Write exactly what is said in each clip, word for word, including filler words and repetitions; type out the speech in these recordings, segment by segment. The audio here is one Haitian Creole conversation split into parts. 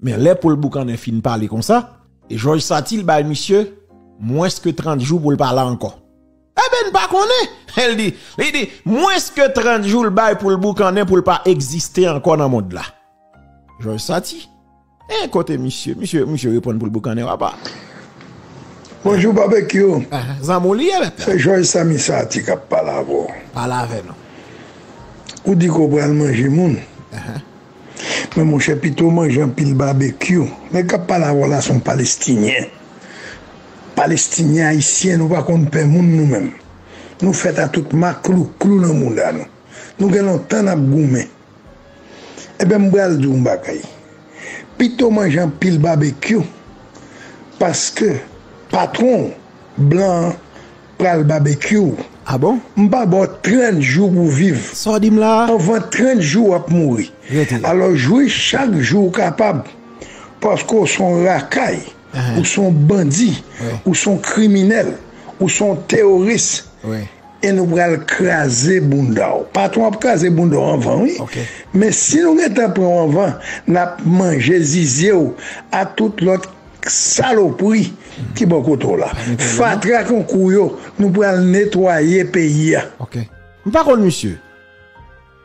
Men lè Poul Boukannen fin pale konsa, e Jòj Sati l bay misye mwens ke trant jou pou l pa la ankò. Ebyen, n pa konnen. L di, li di, mwens ke trant jou l bay Poul Boukannen pou l pa egziste ankò nan mond la. Jòj Sati. E kote misye, misye, misye reponn Poul Boukannen, papa. Bonjou, Babekyou. Ah, zanmi w li ye, mèt la. Se Jòj Sami Sati k ap pale avè w. Pale avè nou. Ou di ke w pral manje moun. Ah. Men monchè, pito w manje anpil babekyou. Nèg k ap pale avè w la se yon Palestinyen. Palestinyen, Ayisyen, nou pa konn pè moun nou menm. Nou fèt a tout maklouklou nan bounda nou. Nou gen lontan n ap goumen. Ebyen, m pral di w yon bagay. Pito w manje anpil babekyou, paske patwon w, blan an, pral babekyou w. Ah bon? M pa ba w trant jou pou w viv. Sa w di m la a? Anvan trant jou, w ap mouri. Rete. Alò, jwi chak jou w kapab, paske w se yon rakay, ou se yon bandi, ou se yon kriminèl, ou se yon teworis. Wi. E nou pral kraze bounda w. Patwon ap kraze bounda w anvan, wi. Ok. Men si nou gentan pran w anvan, n ap manje zizye w a tout lòt salopri ki bò kote w la. Fatra konkou yo, nou pral netwaye peyi a. Ok. M pa konn misye.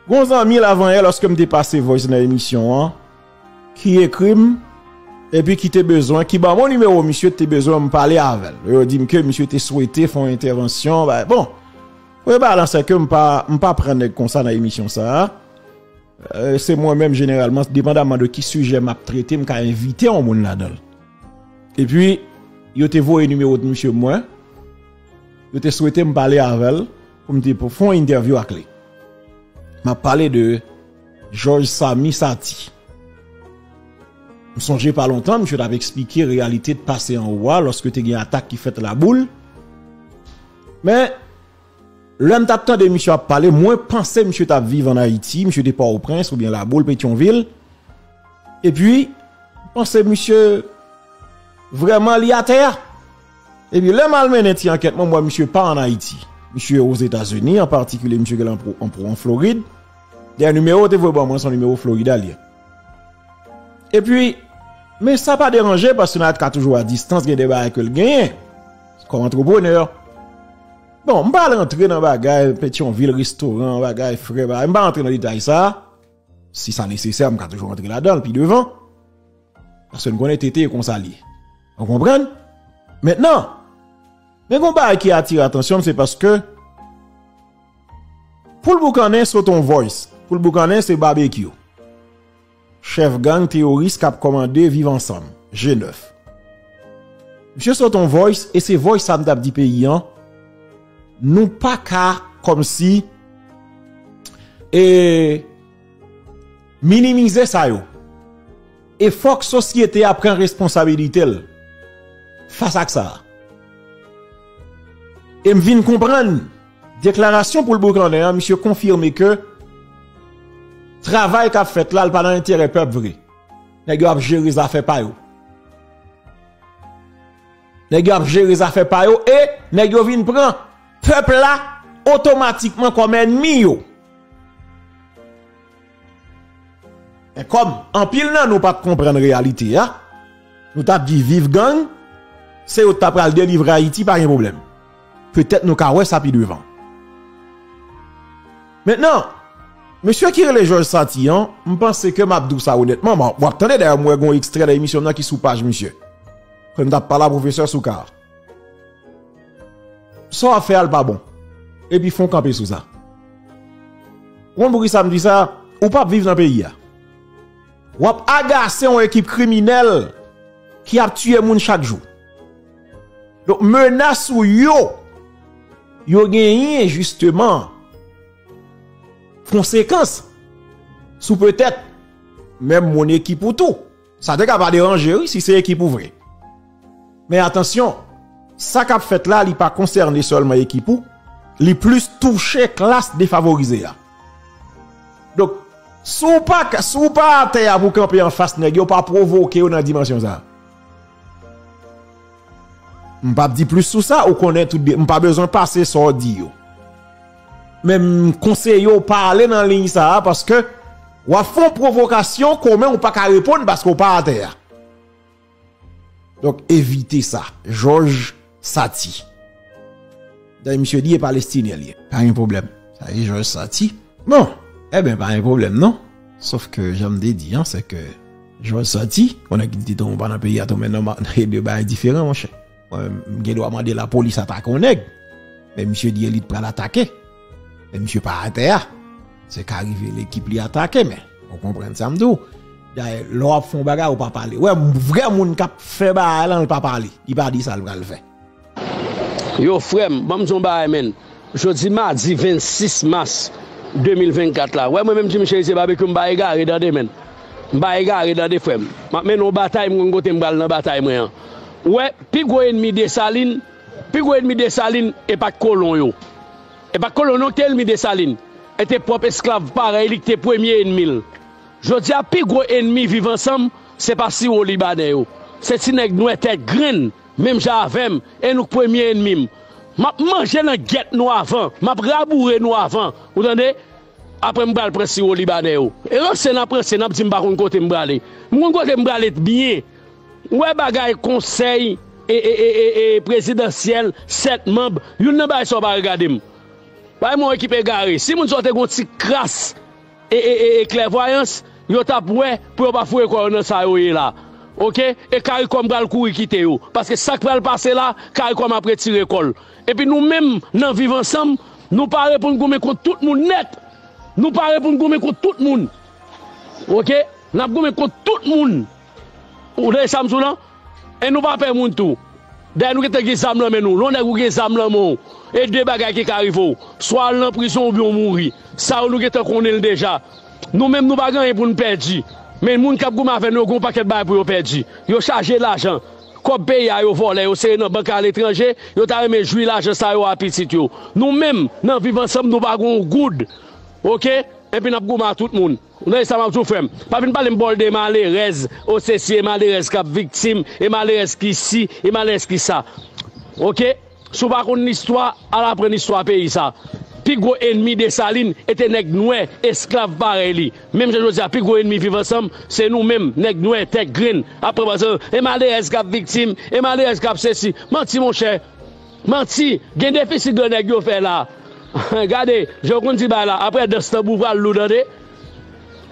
Gon zanmi l avanyè, lòske m te pase voice nan emisyon an, ki ekri m, epi ki te bezwen, ki ban mwen nimewo misye, te bezwen m pale avè l. Yo di m ke misye te swete fè yon entèvansyon, ba, bon. Premye bagay la, se ke m pa, m pa pran nèg konsa nan emisyon sa a. Euh, se mwen menm, jeneralman, depandamman de ki sijè m ap trete, m ka envite yon moun ladan l. Epi, yo te voye nimewo misye mwen. Yo te swete m pale avè l pou m te pou fè yon entèvyou ak li. M ap pale de Jòj Sami Sati. M sonje pa lontan, misye t ap eksplike reyalite t pase anwo a lòske te gen atak ki fèt Laboul. Men, lè m t ap tande misye ap pale, mwen panse misye t ap viv ann Ayiti, misye te Pòtoprens oubyen Laboul, Petyonvil. Epi, m panse misye vrèman li atè a. Epi, lè m al mennen ti ankèt mwen, m wè misye pa ann Ayiti. Misye Ozetazini, an patikilye, misye gen anpwo, anpwo an Florid. Dèyè nimewo te voye ban mwen, se yon nimewo Florida li ye. Epi, men sa pa deranje, paske n ka toujou a distans, gen de bagay ke l genyen. Kòm antreprenè. Bon, m pa al rantre nan bagay Petyonvil, restoran, bagay frè, bagay. M pa rantre nan detay sa. Si sa nesesè, m ka toujou rantre ladan l pi devan. Paske n konnen tete e konsa l ye. Ou konprann? Mentnan, men gon bagay ki atire atansyon m, se paske Poul Boukannen sot on voice. Poul Boukannen se Babekyou. Chèf gang teworis k ap kòmande Viv Ansanm, G nèf. Misye sot on voice, e se voice sa m t ap di peyi an, nou pa ka kòmsi, e, minimize sa yo. E fòk sosyete a pran responsabilite l fas ak sa a. E m vin konprann deklarasyon Poul Boukannen an, misye konfime ke travay k ap fèt la, l pa nan enterè pèp vre. Nèg yo ap jere zafè pa yo. Nèg yo ap jere zafè pa yo e nèg yo vin pran pèp la otomatikman kòm ènmi yo. Men kòm anpil nan nou pa t konprann reyalite a, nou t ap di viv gang, se yo t ta pral delivre Ayiti, pa gen pwoblèm. Petèt nou ka wè sa pi devan. Mentnan, mesye ki rele Jòj Sati an, m panse ke m ap di w sa onètman, m a, w ap tande dayè m wè gon ekstrè nan emisyon m nan ki sou paj misye. Kòm m t ap pale a pwofesè Soukar. Sa w ap fè a l pa bon. Epi fè w kanpe sou sa. Ou konn poukisa m di sa? Ou p ap viv nan peyi a. W ap agase yon ekip kriminèl ki ap tiye moun chak jou. Donk, menas ou yo, yo genyen jisteman konsekans sou petèt menm moun ekip ou tou. Sa te ka pa deranje, wi, si se ekip ou vre. Men atansyon, sa k ap fèt la, li pa konsène sèlman ekip ou, li plis touche klas defavorize a. Donk, si w pa ka, si w pa atè a pou kanpe anfas nèg yo, pa pwovoke yo nan dimansyon sa a. M p ap di plis sou sa, ou konnen tout de, m pa bezwen pase sa w di yo. Men m konseye w pa ale nan liy sa a, paske W ap fè yon pwovokasyon, kòm ou pa ka reponn paske w pa atè a. Donk, evite sa. Jòj Sati. Dayè, misye di e Palestinyen li ye. Pa gen pwoblèm. Sa se Jòj Sati. Bon, enben, pa gen pwoblèm, non. Sòf ke, jan m te di an, se ke Jòj Sati, konnen ki te tonbe pa nan peyi a, tonbe nan, nan de bagay diferan, monchè. Mwen, m gen dwa mande lapolis atake yon nèg. Men misye di elit pral atake. Men misye pa atè a. Se ka rive lekip li atake, men ou konprann sa m di w. Dayè, lè w ap fè yon bagay, ou pa pale. Wè, vrè moun k ap fè bagay lan, l pa pale. Li pa di sa l pral fè. Yo, frè m, ban m di yon bagay, menn. Jodi madi vennsis mas de mil vennkat la. Wè, mwen menm, Jimmy Chérizier Barbecue, m pa egare, tande, menn. M pa egare, tande, frè m. M ap mennen yon batay, m konn kote m pral nan batay mwen an. Wè, pi gwo ènmi Desalin, pi gwo ènmi Desalin, e pa t kolon yo. E pa t kolon yo ki te ènmi Desalin. E te pwòp esklav parèy li ki te premye ènmi l. Jodi a, pi gwo ènmi Viv Ansanm, se pa siwo libanè yo. Se ti nèg nwè tèt grenn, menm jan avè m, e nou k premye ènmi m. M ap manje nan gèt nou avan, m ap raboure nou avan, ou tande? Apre m pral pran siwo libanè yo. E ranse n ap ranse, n ap di m pa konn kote m prale. M konn kote m prale byen. Ou wè bagay konsèy e, e, e, e, e prezidansyèl, sèt manb, youn nan bagay sa yo pa regade m. Bay mwen ekip egare. Si moun sa yo te gon ti kras e, e, e, e klèvwayans, yo t ap wè pou yo pa foure kò yo nan sa yo ye la. Oke? E Karikòm pral kouri kite yo. Paske sa k pral pase la, Karikòm ap retire kò l. Epi nou menm, nan Viv Ansanm, nou pare pou n goumen kont tout moun nèt. Nou pare pou n goumen kont tout moun. Oke? N ap goumen kont tout moun. Ou tande sa m di w lan? E nou pa pè moun tou. Dayè nou gentan gen zam nan men nou. Lè w nèg ou gen zam nan men w, e de bagay ki ka rive w. Swa w al nan prizon oubyen w mouri. Sa yo nou gentan konnen l deja. Nou menm nou pa gen anyen pou n pèdi. Men moun k ap goumen avè nou yo gen yon pakèt bagay pou yo pèdi. Yo chaje lajan. Kòb peyi a yo vòlè, yo sere nan bank aletranje, yo ta renmen jwi lajan sa yo a pitit yo. Nou menm, nan Viv Ansanm, nou pa gen yon goud. Oke? Epi n ap goumen a tout moun. Ou tande sa m ap di w, frè m? Pa vin pale m bòl de malerèz, o sesi e malerèz k ap viktim, e malerèz ki si, e malerèz ki sa. Oke? Si w pa konn listwa, al aprann istwa peyi sa. Pi gwo ènmi Desalin e te nèg nwè, esklav parèy li. Menm jan jodi a, pi gwo ènmi Viv Ansanm, se nou menm, nèg nwè, tèt grenn. Apre, e malerèz k ap viktim, e malerèz k ap sesi. Manti, monchè. Manti, gen defisit grannèg yo fè la. Gade, jan yo konn di bagay la, apre dans tanbou pral lou, tande.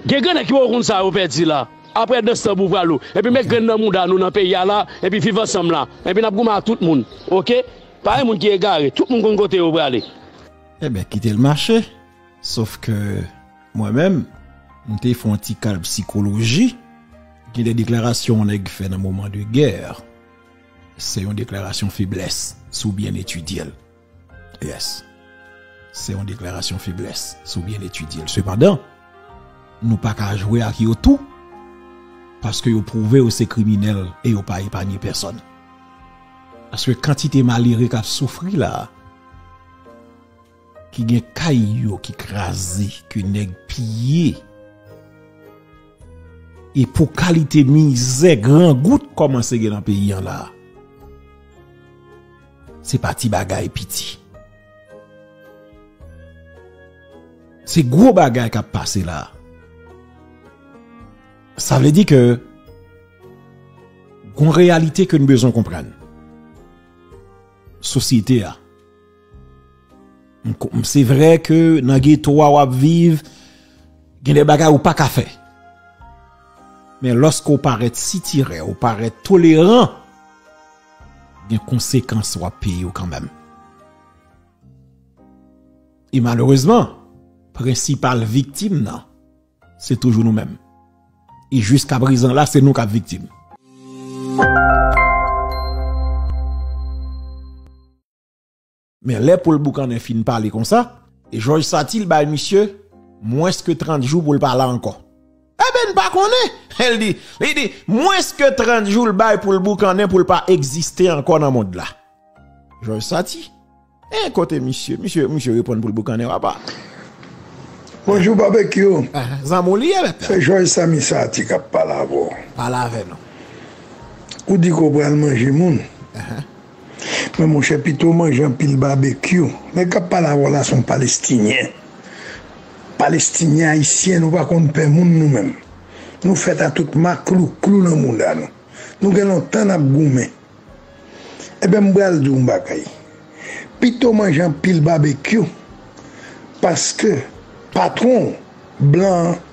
Gen grannèg ki poko konn sa yo pèdi la. Apre dans tanbou pral lou. Epi met grenn nan mouda nou nan peyi a la, epi Viv Ansanm la. Epi n ap goumen ak tout moun. Oke? Pa gen moun ki egare. Tout moun konn kote yo prale. Enben, kite l mache. Sòf ke mwen menm, m te fè yon ti kalb sikoloji. Gen de deklarasyon yon nèg fè nan moman de gè. Se yon deklarasyon feblès, si w byen etidye l. Yes. Se yon deklarasyon feblès, si w byen etidye l. Sepandan, nou pa ka jwe ak yo tou, paske yo pwouve yo se kriminèl e yo pa epanye pèsòn. Paske kantite malere k ap soufri la a, ki gen kay yo ki kraze, ke nèg piye, e pou kalite mizè, grangout kòmanse gen nan peyi an la a. Se pa ti bagay piti. Se gwo bagay k ap pase la a. Sa vle di ke gon reyalite ke n bezwen konprann. Sosyete a. M ko-, m, se vre ke nan geto a w ap viv, gen de bagay ou pa ka fè. Men lòske w parèt sitirè, ou parèt toleran, gen konsekans w ap peye yo kanmenm. E malerezman, prensipal viktim nan, se toujou nou menm. E jiskaprezan la, se nou k ap viktim. Men lè Poul Boukannen fin pale konsa, e Jòj Sati l bay misye mwens ke trant jou pou l pa la ankò. Enben, n pa konnen. L di, li di, mwens ke trant jou l bay Poul Boukannen pou l pa egziste ankò nan mond la. Jòj Sati. E kote misye? Misye, misye reponn Poul Boukannen, papa. Bonjou, Babekyou. Ah, zanmi w li ye, mèt. Se Jòj Sami Sati k ap pale avè w. Pale avè nou. Ou di ke w pral manje moun. Ahan. Men monchè, pito w manje anpil babekyou. Nèg k ap pale avè w la se yon Palestinyen. Palestinyen, Ayisyen, nou pa konn pè moun nou menm. Nou fèt a tout maklouklou nan bounda nou. Nou gen lontan n ap goumen. Ebyen, m pral di w yon bagay. Pito w manje anpil babekyou, paske patwon w, blan an,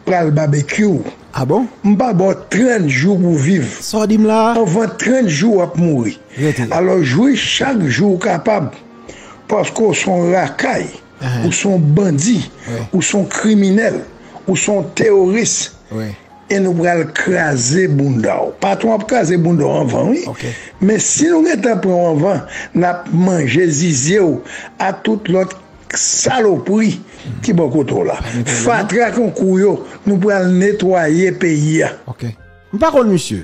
pral babekyou w. Ah bon? M pa ba w trant jou pou w viv. Sa w di m la a? Anvan trant jou, w ap mouri. Rete. Alò, jwi chak jou w kapab, paske w se yon rakay, ou se yon bandi, ou se yon kriminèl, ou se yon teworis. E nou pral kraze bounda w. Patwon ap kraze bounda w anvan, wi. Men si nou gentan pran w anvan, n ap manje zizye w a tout lòt salopri ki bò kote w la. Fatra konkou yo, nou pral netwaye peyi a. M pa konn misye.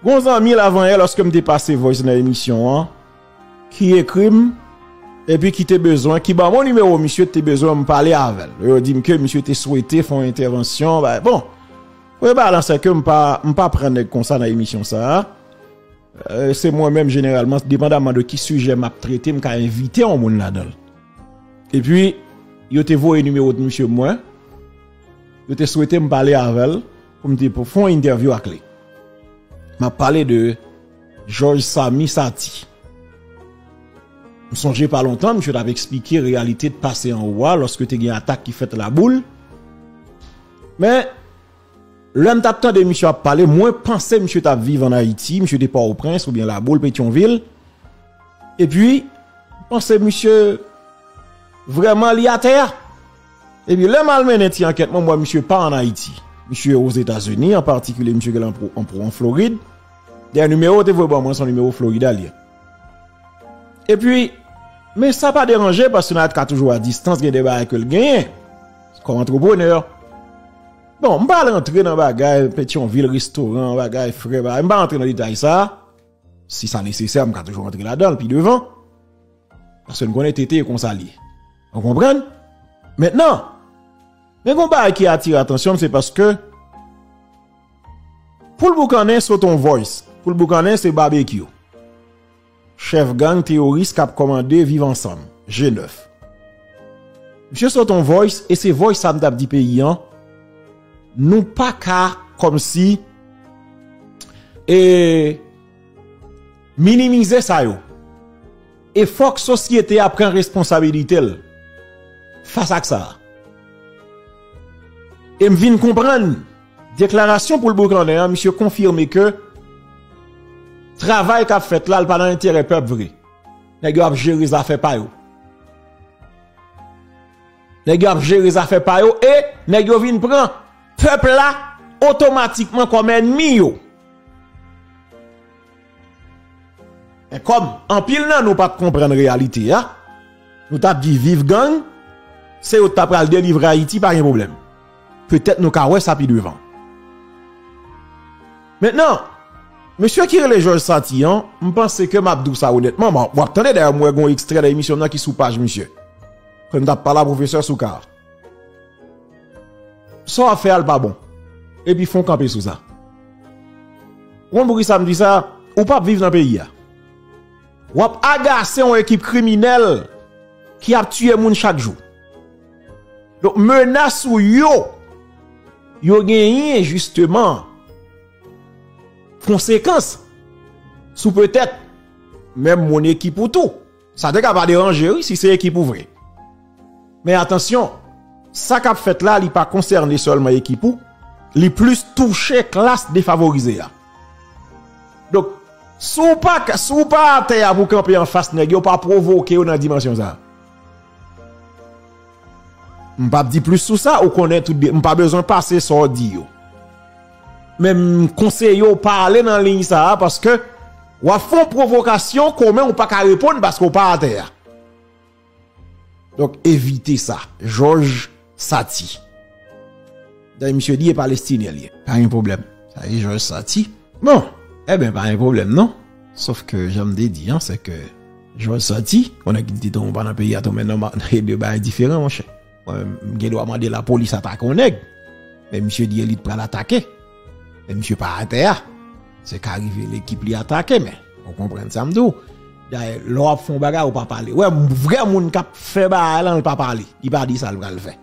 Gon zanmi l avanyè, lòske m te pase voice nan emisyon an, ki ekri m, epi ki te bezwen, ki ban mwen nimewo misye, te bezwen m pale avè l. Yo di m ke misye te swete fè yon entèvansyon, ba, bon. Premye bagay la, se ke m pa, m pa pran nèg konsa nan emisyon sa a. Euh, se mwen menm, jeneralman, depandaman de ki sijè m ap trete, m ka envite yon moun ladan l. Epi, yo te voye nimewo misye mwen. Yo te swete m pale avè l pou m te pou fè yon entèvyou ak li. M ap pale de Jòj Sami Sati. M sonje pa lontan, misye t ap eksplike reyalite t pase anwo a lòske te gen atak ki fèt Laboul. Men, lè m t ap tande misye ap pale, mwen panse misye t ap viv ann Ayiti, misye te Pòtoprens oubyen Laboul, Petyonvil. Epi, m panse misye vrèman li atè a. Epi, lè m al mennen ti ankèt mwen, m wè misye pa ann Ayiti. Misye Ozetazini, an patikilye misye gen anpwo, anpwo an Florid. Dèyè nimewo te voye ban mwen, se yon nimewo Florida li ye. Epi, men sa pa deranje, paske n ka toujou a distans, gen de bagay ke l genyen. Kòm antreprenè. Bon, m pa al rantre nan bagay, Petyonvil, restoran, bagay, frè, bagay. M pa rantre nan detay sa. Si sa nesesè, m ka toujou rantre ladan l pi devan. Paske n konnen T T e konsa l ye. Ou konprann? Mentnan, men gon bagay ki atire atansyon m, se paske pou l boukannen, sot on voice. Pou l boukannen, se babekyou. Chèf gang teworis k ap kòmande Viv Ansanm, G nèf. Misye sot on voice, e se voice sa m t ap di peyi an, nou pa ka kòmsi, e, minimize sa yo. E fòk sosyete a pran responsabilite l fas ak sa. E m vin konprann deklarasyon pou l boukannen an, misye konfime ke travay k ap fèt la, l pa nan enterè pèp vre. Nèg yo ap jere zafè pa yo. Nèg yo ap jere zafè pa yo e nèg yo vin pran pèp la otomatikman kòm ènmi yo. Men kòm anpil nan nou pa t konprann reyalite a, nou t ap di viv gang, se yo t ta pral delivre Ayiti, pa gen pwoblèm. Petèt nou ka wè sa pi devan. Mentnan, mesye ki rele Jòj Sati an, m panse ke m ap di w sa onètman, w ap tande dayè m wè gon ekstrè nan emisyon m nan ki sou paj misye. Ke m t ap pale a pwofesè Soukar. Sa w ap fè a l pa bon. Epi fè w kanpe sou sa. Ou konn poukisa m di sa? Ou p ap viv nan peyi a. W ap agase yon ekip kriminèl ki ap tiye moun chak jou. Donk, menas ou yo, yo genyen jisteman konsekans sou petèt menm moun ekip ou tou. Sa te ka pa deranje, wi, si se ekip ou vre. Men atansyon, sa k ap fèt la, li pa konsène sèlman ekip ou, li plis touche klas defavorize a. Donk, si w pa, si w pa atè a pou kanpe anfas nèg yo, pa pwovoke yo nan dimansyon sa a. M p ap di plis sou sa, ou konnen tout de, m pa bezwen pase sa w di yo. Men m konseye w pa ale nan liy sa a, paske w ap fè yon pwovokasyon, kòm ou pa ka reponn paske w pa atè a. Donk, evite sa. Jòj Sati. Dayè, misye di e Palestinyen li ye. Pa gen pwoblèm. Sa e Jòj Sati. Bon, enben, pa gen pwoblèm, non. Sof ke, jan m te di an, se ke Jòj Sati, konnen ki te tonbe pa nan peyi a, tonbe nan ma-, nan de bagay diferan, monchè. Mwen, m gen dwa mande lapolis atake yon nèg. Men misye di elit pral atake. Men misye pa atè a. Se ka rive lekip li atake, men ou konprann sa m di w. Dayè, lè w ap fè yon bagay, ou pa pale. Wè, m-, vrè moun k ap fè bagay lan, l pa pale. Li pa di sa l pral fè.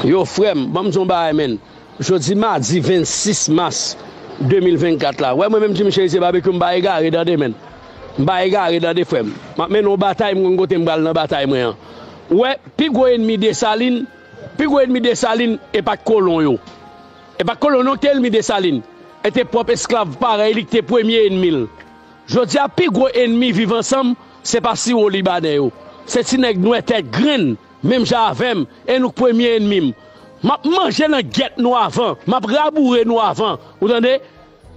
Yo, frè m, ban m di w yon bagay, menn. Jodi madi vennsis mas de mil vennkat la. Wè, mwen menm, Jimmy Cherizier Barbecue, m pa egare, tande, menn. M pa egare, tande, frè m. M ap mennen yon batay, m konn kote m pral nan batay mwen an. Wè, pi gwo enmi Desalin, pi gwo enmi Desalin, e pa t kolon yo. E pa t kolon non ki te enmi Desalin. E te pwòp esklav parèy li ki te premye enmi l. Jodi a, pi gwo enmi Viv Ansanm, se pa siwo libanè yo. Se ti nèg nwè tèt grenn, menm jan avè m, e nou k premye enmi m. M ap manje nan gyèt nou avan, m ap raboure nou avan, ou tande?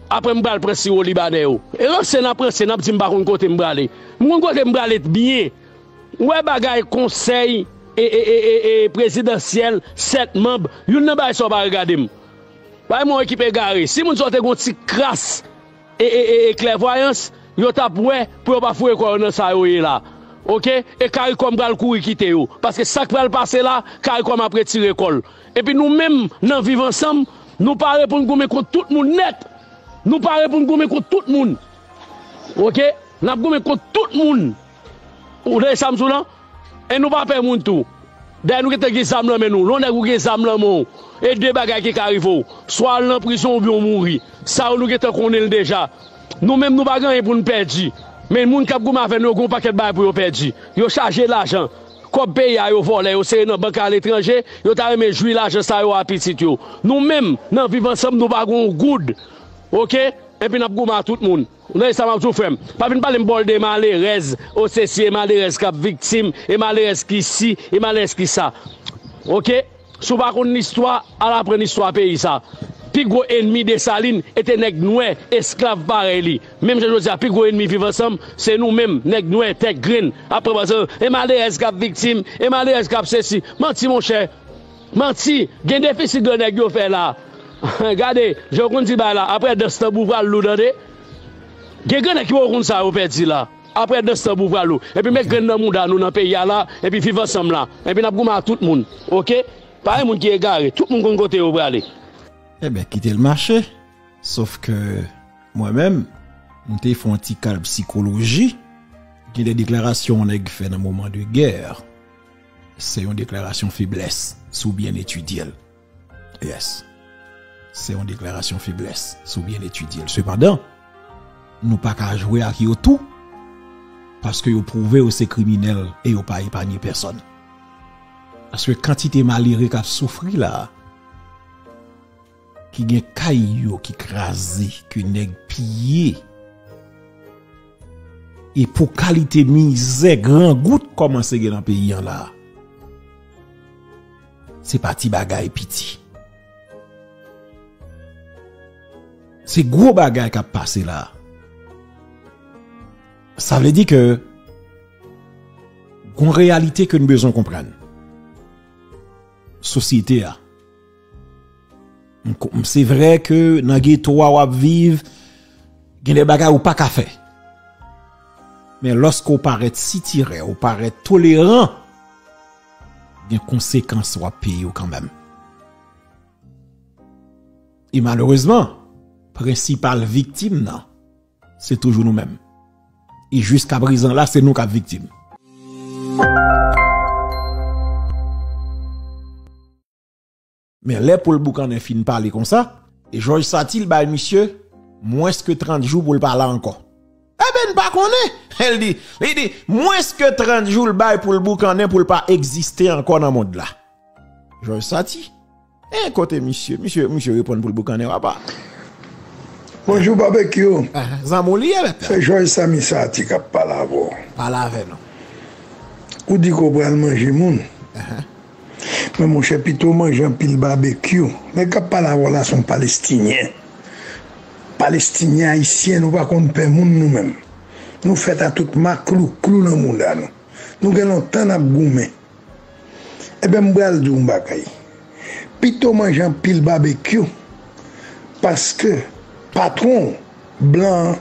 Apre m pral pran siwo libanè yo. E ranse n ap ranse, n ap di m pa konn kote m prale. M konn kote m prale byen. Ou wè bagay konsèy e, e, e, e, e prezidansyèl, sèt manb, youn nan bagay sa yo pa regade m. Bay mwen yon ekip egare. Si moun sa yo te gen yon ti kras e, e, e, e klèvwayans, yo t ap wè pou yo pa foure kò yo nan sa yo ye la. Oke? E Karikòm pral kouri kite yo. Paske sa k pral pase la, Karikòm ap retire kò l. Epi nou menm, nan Viv Ansanm, nou pare pou n goumen kont tout moun nèt. Nou pare pou n goumen kont tout moun. Oke? N ap goumen kont tout moun. Ou tande sa m di w lan? E nou pa pè moun tou. Dayè nou gentan gen zam nan men nou. Lè w nèg ou gen zam nan men w, e de bagay ki ka rive w. Swa al nan prizon oubyen w mouri. Sa yo nou gentan konnen l deja. Nou menm nou pa gen anyen pou n pèdi. Men moun k ap goumen avè nou yo gen yon pakèt bagay pou yo pèdi. Yo chaje lajan. Kòb peyi a yo vòlè, yo sere nan bank aletranje, yo ta renmen jwi lajan sa yo a pitit yo. Nou menm, nan Viv Ansanm, nou pa gen yon goud. Oke? Epi n ap goumen a tout moun. Ou tande sa m ap di w, frè m? Pa vin pale m bòl de malerèz, o sesi, e malerèz k ap viktim, e malerèz ki si, e malerèz ki sa. Oke? Si w pa konn listwa, al aprann istwa peyi sa. Pi gwo enmi Desalin e te nèg nwè, esklav parèy li. Menm jan jodi a, pi gwo enmi Viv Ansanm, se nou menm, nèg nwè, tèt grenn. Apre, e malerèz k ap viktim, e malerèz k ap sesi. Manti, monchè. Manti, gen defisit grannèg yo fè la. Gade, jan yo konn di bagay la, apre dans tanbou pral lou, tande. Gen grannèg ki poko konn sa yo pèdi la. Apre dans tanbou pral lou. Epi met grenn nan mouda nou nan peyi a la, epi Viv Ansanm la. Epi n ap goumen a tout moun. Oke? Pa gen moun ki egare. Tout moun konn kote yo prale. Ebyen, kite l mache. Sof ke mwen menm, m te fè yon ti kalb sikoloji. Gen de deklarasyon yon nèg fè nan moman de gè. Se yon deklarasyon feblès, si w byen etidye l. Yes. Se yon deklarasyon feblès, si w byen etidye l. Sepandan, nou pa ka jwe ak yo tou, paske yo pwouve yo se kriminèl e yo pa epanye pèsòn. Paske kantite malere k ap soufri la a, ki gen kay yo ki kraze, ke nèg piye, e pou kalite mizè, grangout kòmanse gen nan peyi an la a, se pa ti bagay piti. Se gwo bagay k ap pase la a. Sa vle di ke gon reyalite ke n bezwen konprann. Sosyete a. M ko-, m, se vre ke nan geto a w ap viv, gen de bagay ou pa ka fè. Men lòske w parèt sitirè, w parèt toleran, gen konsekans w ap peye yo kanmenm. E malerezman, prensipal viktim nan, se toujou nou menm. E jiskaprezan la, se nou k ap viktim. Men lè Poul Boukannen fin pale konsa, e Jòj Sati l bay misye mwens ke trant jou pou l pa la ankò. Ebyen, n pa konnen. L di, li di, mwens ke trant jou l bay Poul Boukannen pou l pa egziste ankò nan mond la. Jòj Sati. E kote misye? Misye, misye reponn Poul Boukannen, papa. Bonjou, Babekyou. Ah, zanmi w li ye, mèt la. Se Jòj Sami Sati k ap pale avè w. Pale avè nou. Ou di ke w pral manje moun. Ahan. Men monchè, pito w manje anpil babekyou. Nèg k ap pale avè w la se yon Palestinyen. Palestinyen, Ayisyen, nou pa konn pè moun nou menm. Nou fèt a tout maklouklou nan mouda nou. Nou gen lontan n ap goumen. Ebyen, m pral di w yon bagay. Pito w manje anpil babekyou, paske patwon w, blan an,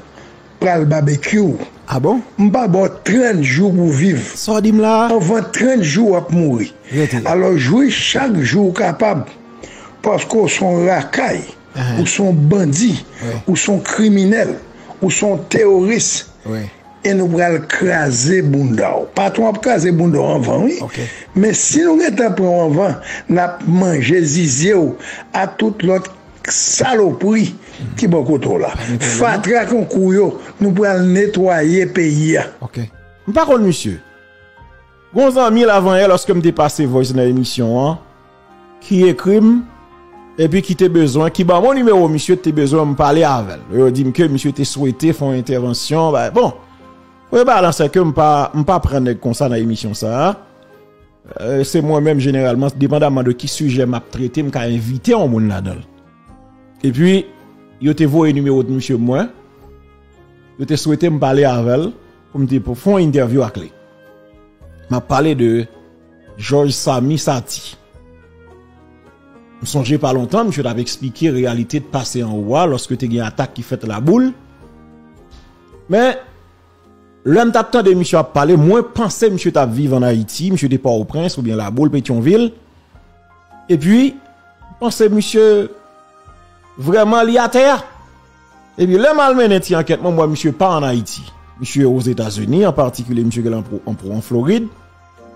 pral babekyou w. Ah bon? M pa ba w trant jou pou w viv. Sa w di m la a? Anvan trant jou, w ap mouri. Rete. Alò, jwi chak jou w kapab, paske w se yon rakay, ahan, ou se yon bandi, wi, ou se yon kriminèl, ou se yon teworis. Wi. e nou pral kraze bounda w. Patwon ap kraze bounda w anvan, wi. Men si nou gentan pran w anvan, n ap manje zizye w a tout lòt salopri ki bò kote w la. Fatra konkou yo, nou pral netwaye peyi a. M pa konn misye. Gon zanmi l avanyè, lòske m te pase voice nan emisyon an, ki ekri m, epi ki te bezwen, ki ban mwen nimewo misye, te bezwen m pale avè l. Yo di m ke misye te swete fè yon entèvansyon. Bon, premye bagay la, se ke m pa, m pa pran nèg konsa nan emisyon sa a. Se mwen menm, jeneralman, depandamman de ki sijè m ap trete, m ka envite yon moun ladan l. Epi, yo te voye nimewo misye mwen. Yo te swete m pale avè l pou m te pou fè yon entèvyou ak li. M ap pale de Jòj Sami Sati. M sonje pa lontan, misye t ap eksplike reyalite t pase anwo a lòske te gen atak ki fèt Laboul. Men, lè m t ap tande misye ap pale, mwen panse misye t ap viv ann Ayiti, misye te Pòtoprens oubyen Laboul, Petyonvil. Epi, m panse misye vrèman li atè a. Epi lè m al mennen ti ankèt mwen, m wè misye pa ann Ayiti. Misye Ozetazini, an patikilye misye gen anpwo an Florid.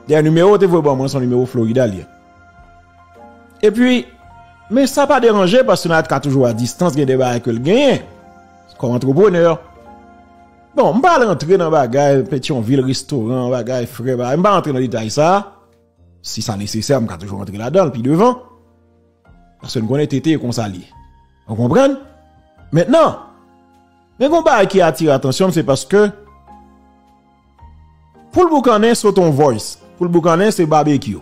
Dèyè nimewo te voye ban mwen, se yon nimewo Florid a li ye. Epi, men sa pa deranje paske n ka toujou a distans, gen de bagay ke l genyen kòm antreprenè. Bon, m pa al rantre nan bagay Petyonvil, restoran, bagay frè, bagay, m pa rantre nan detay sa. Si sa nesesè, m ka toujou rantre ladan l pi devan. Paske n konnen tete e konsa l ye. Ou konprann? Mentnan, men gon bagay ki atire atansyon m, se paske Poul Boukannen sot on voice. Poul Boukannen se Babekyou.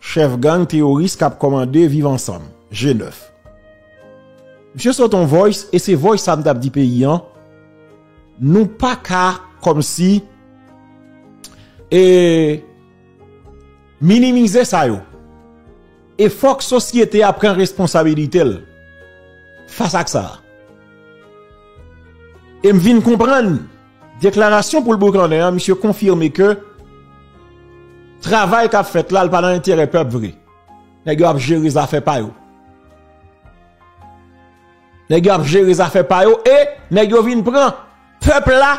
Chèf gang teyoris k ap kòmande Viv Ansanm, G nèf. Misye sot on voice, e se voice sa m t ap di peyi an, nou pa ka kòmsi e minimize sa yo. E fòk sosyete a pran responsabilite l fas ak sa. E m vin konprann deklarasyon Poul Boukannen an, misye konfime ke travay k ap fèt la, l pa nan enterè pèp vre. Nèg yo ap jere zafè pa yo. Nèg yo ap jere zafè pa yo e nèg yo vin pran pèp la